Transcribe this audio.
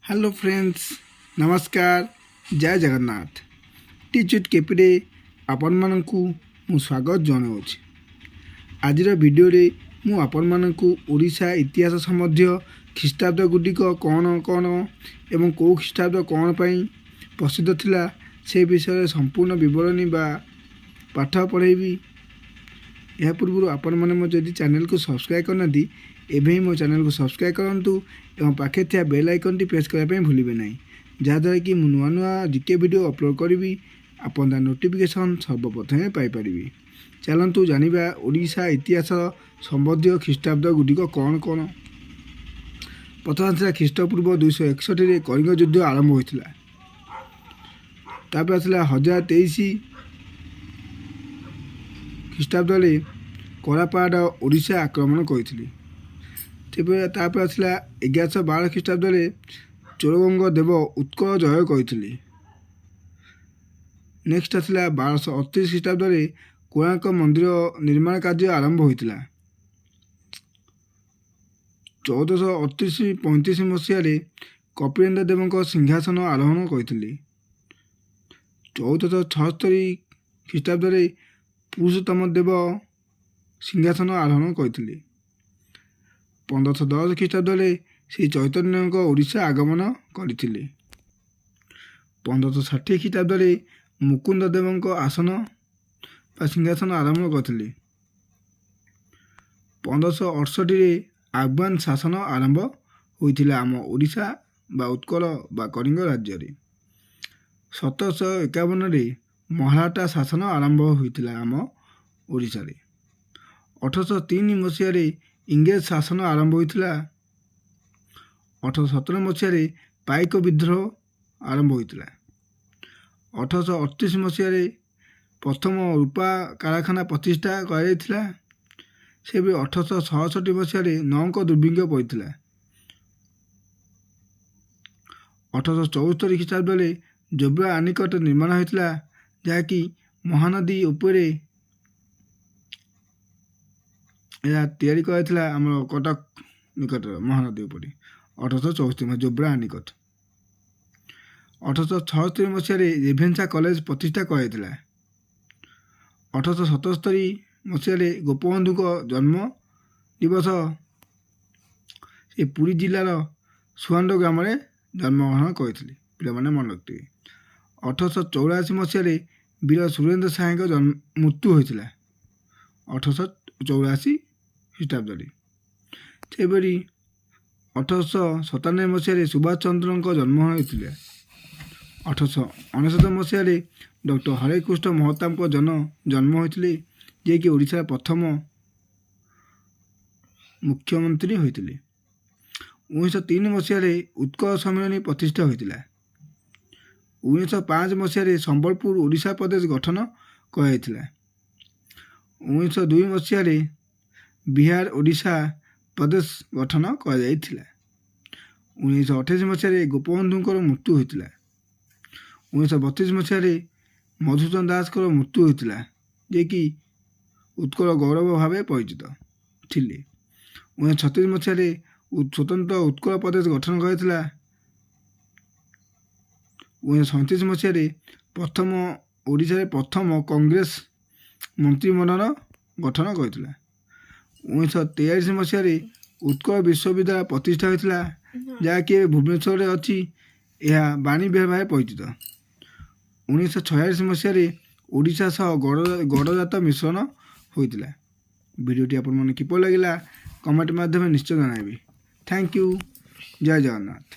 Hello friends, ନମସ୍କାର, ଜୟ ଜଗନ୍ନାଥ। ଟିଚୁଟ୍ କେପିରେ ଆପଣମାନଙ୍କୁ ମୁଁ ସ୍ୱାଗତ ଜଣାଉଛି। ଆଜିର ଭିଡ଼ିଓରେ ମୁଁ ଆପଣମାନଙ୍କୁ ଓଡ଼ିଶା ଇତିହାସ ସମ୍ବନ୍ଧୀୟ ଖ୍ରୀଷ୍ଟାବ୍ଦ ଗୁଡ଼ିକ କ'ଣ କ'ଣ ଏବଂ କେଉଁ ଖ୍ରୀଷ୍ଟାବ୍ଦ କ'ଣ ପାଇଁ ପ୍ରସିଦ୍ଧ ଥିଲା, ସେ ବିଷୟରେ ସମ୍ପୂର୍ଣ୍ଣ ବିବରଣୀ ବା ପାଠ ପଢ଼ାଇବି। ଏହା ପୂର୍ବରୁ ଆପଣମାନେ ମୋ ଯଦି ଚ୍ୟାନେଲକୁ ସବସ୍କ୍ରାଇବ୍ କରିନାହାନ୍ତି, ଏବେ ହିଁ ମୋ ଚ୍ୟାନେଲକୁ ସବସ୍କ୍ରାଇବ୍ କରନ୍ତୁ ଏବଂ ପାଖରେ ଥିବା ବେଲ୍ ଆଇକନ୍ଟି ପ୍ରେସ୍ କରିବା ପାଇଁ ଭୁଲିବେ ନାହିଁ, ଯାହାଦ୍ୱାରା କି ମୁଁ ନୂଆ ନୂଆ ଜିକେ ଭିଡ଼ିଓ ଅପଲୋଡ଼ କରିବି, ଆପଣ ତା ନୋଟିଫିକେସନ୍ ସର୍ବପ୍ରଥମେ ପାଇପାରିବେ। ଚାଲନ୍ତୁ ଜାଣିବା ଓଡ଼ିଶା ଇତିହାସ ସମ୍ବନ୍ଧୀୟ ଖ୍ରୀଷ୍ଟାବ୍ଦ ଗୁଡ଼ିକ କ'ଣ କ'ଣ। ପ୍ରଥମ ଥିଲା ଖ୍ରୀଷ୍ଟପୂର୍ବ 261ରେ କଳିଙ୍ଗ ଯୁଦ୍ଧ ଆରମ୍ଭ ହୋଇଥିଲା। ତାପରେ ଆସିଲା 1023 ଖ୍ରୀଷ୍ଟାବ୍ଦରେ କଳାପାହାଡ଼ ଓଡ଼ିଶା ଆକ୍ରମଣ କରିଥିଲେ। ତେବେ ତାପରେ ଆସିଲା 1112 ଖ୍ରୀଷ୍ଟାବ୍ଦରେ ଚୋଡ଼ଗଙ୍ଗ ଦେବ ଉତ୍କଳ ଜୟ କରିଥିଲେ। ନେକ୍ସଟ ଆସିଲା 1238 ଖ୍ରୀଷ୍ଟାବ୍ଦରେ କୋଣାର୍କ ମନ୍ଦିର ନିର୍ମାଣ କାର୍ଯ୍ୟ ଆରମ୍ଭ ହୋଇଥିଲା। 1438-35 ମସିହାରେ କପିଳେନ୍ଦ୍ର ଦେବଙ୍କ ସିଂହାସନ ଆରୋହଣ କରିଥିଲେ। 1476 ଖ୍ରୀଷ୍ଟାବ୍ଦରେ ପୁରୁଷୋତ୍ତମ ଦେବ ସିଂହାସନ ଆରୋହଣ କରିଥିଲେ। 1510 ଖ୍ରୀଷ୍ଟାବ୍ଦରେ ଶ୍ରୀ ଚୈତନ୍ୟଙ୍କ ଓଡ଼ିଶା ଆଗମନ କରିଥିଲେ। 1560 ଖ୍ରୀଷ୍ଟାବ୍ଦରେ ମୁକୁନ୍ଦ ଦେବଙ୍କ ଆସନ ବା ସିଂହାସନ ଆରମ୍ଭ କରିଥିଲେ। 1568ରେ ଆଫଗାନ ଶାସନ ଆରମ୍ଭ ହୋଇଥିଲା ଆମ ଓଡ଼ିଶା ବା ଉତ୍କଳ ବା କଳିଙ୍ଗ ରାଜ୍ୟରେ। 1751ରେ ମରାଠା ଶାସନ ଆରମ୍ଭ ହୋଇଥିଲା ଆମ ଓଡ଼ିଶାରେ। 1803 ମସିହାରେ ଇଂରେଜ ଶାସନ ଆରମ୍ଭ ହୋଇଥିଲା। 1817 ମସିହାରେ ପାଇକ ବିଦ୍ରୋହ ଆରମ୍ଭ ହୋଇଥିଲା। 1838 ମସିହାରେ ପ୍ରଥମ ରୂପା କାରଖାନା ପ୍ରତିଷ୍ଠା କରାଯାଇଥିଲା। ସେହିପରି 1866 ମସିହାରେ ନଅଙ୍କ ଦୁର୍ଭିକ୍ଷ ପଡ଼ିଥିଲା। 1874 ଖ୍ରୀଷ୍ଟାବ୍ଦରେ ଯୋବ୍ରା ଆନିକଟ ନିର୍ମାଣ ହୋଇଥିଲା, ଯାହାକି ମହାନଦୀ ଉପରେ ଏହା ତିଆରି କରାଯାଇଥିଲା, ଆମର କଟକ ନିକଟରେ ମହାନଦୀ ଉପରେ, 1874 ଯୋବ୍ରା ଆନିକଟ। 1876 ମସିହାରେ ରେଭେନ୍ସା କଲେଜ ପ୍ରତିଷ୍ଠା କରାଯାଇଥିଲା। 1877 ମସିହାରେ ଗୋପବନ୍ଧୁଙ୍କ ଜନ୍ମ ଦିବସ। ସେ ପୁରୀ ଜିଲ୍ଲାର ସୁଆଣ୍ଡ ଗ୍ରାମରେ ଜନ୍ମଗ୍ରହଣ କରିଥିଲେ, ପିଲାମାନେ ମନେ ରଖିଥିବେ। 1884 ମସିହାରେ ବୀର ସୁରେନ୍ଦ୍ର ସାଏଙ୍କ ଜନ୍ମ ମୃତ୍ୟୁ ହୋଇଥିଲା 1884 ଖ୍ରୀଷ୍ଟାବ୍ଦରେ। ସେହିପରି 1897 ମସିହାରେ ସୁଭାଷ ଚନ୍ଦ୍ରଙ୍କ ଜନ୍ମ ହୋଇଥିଲା। 1899 ମସିହାରେ ଡକ୍ଟର ହରେକୃଷ୍ଣ ମହତାବଙ୍କ ଜନ୍ମ ହୋଇଥିଲେ, ଯିଏକି ଓଡ଼ିଶାର ପ୍ରଥମ ମୁଖ୍ୟମନ୍ତ୍ରୀ ହୋଇଥିଲେ। 1903 ମସିହାରେ ଉତ୍କଳ ସମ୍ମିଳନୀ ପ୍ରତିଷ୍ଠା ହୋଇଥିଲା। 1905 ମସିହାରେ ସମ୍ବଲପୁର ଓଡ଼ିଶା ପ୍ରଦେଶ ଗଠନ କରାଯାଇଥିଲା। 1902 ମସିହାରେ ବିହାର ଓଡ଼ିଶା ପ୍ରଦେଶ ଗଠନ କରାଯାଇଥିଲା। 1928 ମସିହାରେ ଗୋପବନ୍ଧୁଙ୍କର ମୃତ୍ୟୁ ହୋଇଥିଲା। 1932 ମସିହାରେ ମଧୁସୂଦନ ଦାସଙ୍କର ମୃତ୍ୟୁ ହୋଇଥିଲା, ଯିଏକି ଉତ୍କଳ ଗୌରବ ଭାବେ ପରିଚିତ ଥିଲେ। 1936 ମସିହାରେ ସ୍ୱତନ୍ତ୍ର ଉତ୍କଳ ପ୍ରଦେଶ ଗଠନ କରାଯାଇଥିଲା। 1937 ମସିହାରେ ଓଡ଼ିଶାରେ ପ୍ରଥମ କଂଗ୍ରେସ ମନ୍ତ୍ରିମଣ୍ଡଳ ଗଠନ କରିଥିଲା। 1943 ମସିହାରେ ଉତ୍କଳ ବିଶ୍ୱବିଦ୍ୟାଳୟ ପ୍ରତିଷ୍ଠା ହୋଇଥିଲା, ଯାହାକି ଏବେ ଭୁବନେଶ୍ୱରରେ ଅଛି। ଏହା ବାଣୀବିହାର ଭାବେ ପରିଚିତ। 1946 ମସିହାରେ ଓଡ଼ିଶା ସହ ଗଡ଼ଜାତ ମିଶ୍ରଣ ହୋଇଥିଲା। ଭିଡ଼ିଓଟି ଆପଣମାନେ କିପରି ଲାଗିଲା, କମେଣ୍ଟ ମାଧ୍ୟମରେ ନିଶ୍ଚୟ ଜଣାଇବେ। Thank you. Jay Jagannath.